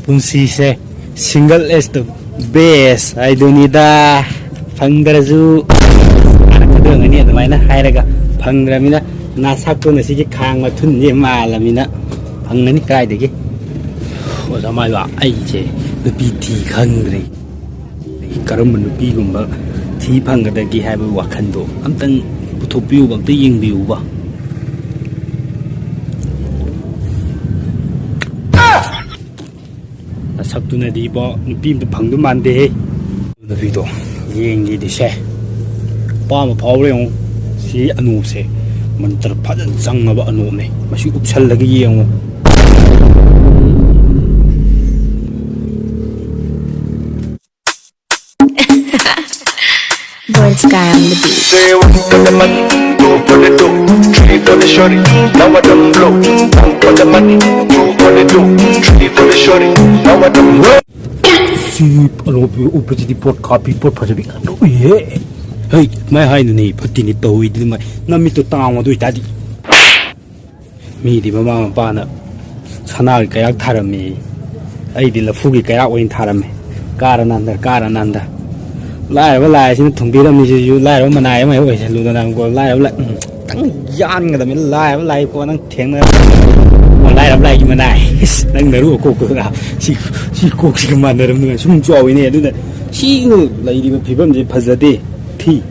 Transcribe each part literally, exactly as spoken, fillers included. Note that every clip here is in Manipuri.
ꯄꯨꯟꯁꯤꯁꯦ single is the best ꯍꯥꯏꯗꯨꯅꯤꯗ꯫ ꯐꯪꯗ꯭ꯔꯁꯨ ꯇꯥꯔꯛꯀꯗꯣꯏ ꯑꯣꯏꯔꯝꯒꯅꯤ ꯑꯗꯨꯃꯥꯏꯅ ꯍꯥꯏꯔꯒ, ꯐꯪꯗ꯭ꯔꯃꯤꯅ ꯅꯁꯛꯇꯨꯅ ꯁꯤꯒꯤ ꯈꯥꯡ ꯃꯊꯨꯟꯁꯦ ꯃꯥꯜꯂꯃꯤꯅ ꯐꯪꯒꯅꯤ ꯀꯥꯏꯗꯒꯤ? ꯑꯣꯖꯥ ꯃꯥꯏꯕ, ꯑꯩꯁꯦ ꯅꯨꯄꯤ ꯊꯤ ꯈꯪꯗ꯭ꯔꯦ꯫ ꯑꯩ ꯀꯔꯝꯕ ꯅꯨꯄꯤꯒꯨꯝꯕ ꯊꯤ ꯐꯪꯒꯗꯒꯦ ꯍꯥꯏꯕꯒꯤ ꯋꯥꯈꯜꯗꯣ ꯑꯝꯇꯪ ꯄꯨꯊꯣꯛꯄꯤꯌꯨꯕ, ꯑꯝꯇ ꯌꯦꯡꯕꯤꯌꯨꯕ꯫ ꯅꯁꯛꯇꯨꯅꯗꯤꯕꯣ ꯅꯨꯄꯤ ꯑꯝꯇ ꯐꯪꯗꯧ ꯃꯥꯟꯗꯦꯍꯦ꯫ ꯅꯨꯄꯤꯗꯣ ꯌꯦꯡꯒꯦꯗꯤ ꯁꯦ꯫ ꯑꯄꯥꯝꯕ ꯐꯥꯎꯕ꯭ꯔꯥ ꯌꯦꯡꯉꯨ꯫ ꯁꯤ ꯑꯅꯣꯞꯁꯦ ꯃꯟꯇ꯭ꯔ ꯐꯖꯅ ꯆꯪꯉꯕ ꯑꯅꯣꯞꯅꯦ꯫ ꯃꯁꯤ ꯎꯞꯁꯜꯂꯒ ꯌꯦꯡꯉꯨ꯫ Boy Sky on the beat. Say one for the money, two for the dough, three for the shorty. Now I don't blow. One for the money, two for the dough, three for the shorty. Now I don't blow. ꯁꯤ ꯑꯅꯣꯞ ꯎꯞꯄꯁꯤꯗꯤ ꯄꯣꯠ ꯀꯥꯞꯄꯤ, ꯄꯣꯠ ꯐꯖꯕꯤ ꯉꯥꯛꯇ ꯎꯏꯍꯦ꯫ ꯍꯩ, ꯑꯗꯨꯃꯥꯏꯅ ꯍꯥꯏꯅꯨꯅꯦ, ꯐꯠꯇꯦꯅꯦ ꯇꯧꯏꯗꯨ꯫ ꯑꯗꯨꯃꯥꯏꯅ ꯅꯃꯤꯠꯇꯣ ꯇꯥꯡꯉꯣ ꯑꯗꯨ ꯑꯣꯏꯇꯥꯔꯗꯤ꯫ ꯃꯤꯗꯤ ꯃꯃꯥ ꯃꯄꯥꯅ ꯁꯅꯥꯒꯤ ꯀꯩꯔꯥꯛ ꯊꯥꯔꯝꯃꯤ, ꯑꯩꯗꯤ ꯂꯐꯨꯒꯤ ꯀꯩꯔꯥꯛ ꯑꯣꯏꯅ ꯊꯥꯔꯝꯃꯤ꯫ Car ꯅꯥꯟꯗ, car ꯅꯥꯟꯗ꯫ ꯂꯥꯏꯔꯕ ꯂꯥꯏ ꯑꯁꯤꯅ ꯊꯨꯡꯕꯤꯔꯝꯃꯤꯁꯤꯁꯨ ꯂꯥꯏꯔꯕ ꯃꯅꯥꯏ ꯑꯃ ꯍꯦꯛ ꯑꯣꯏꯁꯜꯂꯨꯗꯅ꯫ ꯀꯣ ꯂꯥꯏꯔꯕ ꯂꯥꯏ, ꯎꯝ, ꯈꯤꯇꯪ ꯌꯥꯟꯒꯗꯕꯅꯤ꯫ ꯂꯥꯏꯔꯕ ꯂꯥꯏ ꯀꯣ ꯅꯪ ꯊꯦꯡꯅ꯫ ꯂꯥꯏꯔꯕ ꯂꯥꯏꯒꯤ ꯃꯅꯥꯏ꯫ ꯏꯁ, ꯅꯪ ꯅꯔꯨ ꯑꯀꯣꯛꯇꯨꯗ ꯁꯤ, ꯁꯤ ꯀꯣꯛꯁꯤꯒ ꯃꯥꯟꯅꯔꯝꯗꯅ ꯁꯨꯝ ꯆꯥꯎꯋꯤꯅꯦ꯫ ꯑꯗꯨꯅ ꯁꯤꯅ ꯂꯩꯔꯤꯕ ꯐꯤꯕꯝꯁꯦ ꯐꯖꯗꯦ, ꯊꯤ꯫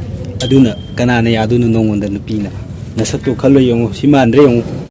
ꯑꯗꯨꯅ ꯀꯅꯥꯅ ꯌꯥꯗꯣꯏꯅꯣ ꯅꯉꯣꯟꯗ ꯅꯨꯄꯤꯅ? ꯅꯁꯛꯇꯣ ꯈꯜꯂ ꯌꯦꯡꯉꯨ, ꯁꯤ ꯃꯥꯟꯗ꯭ꯔꯦ ꯌꯦꯡꯉꯨ꯫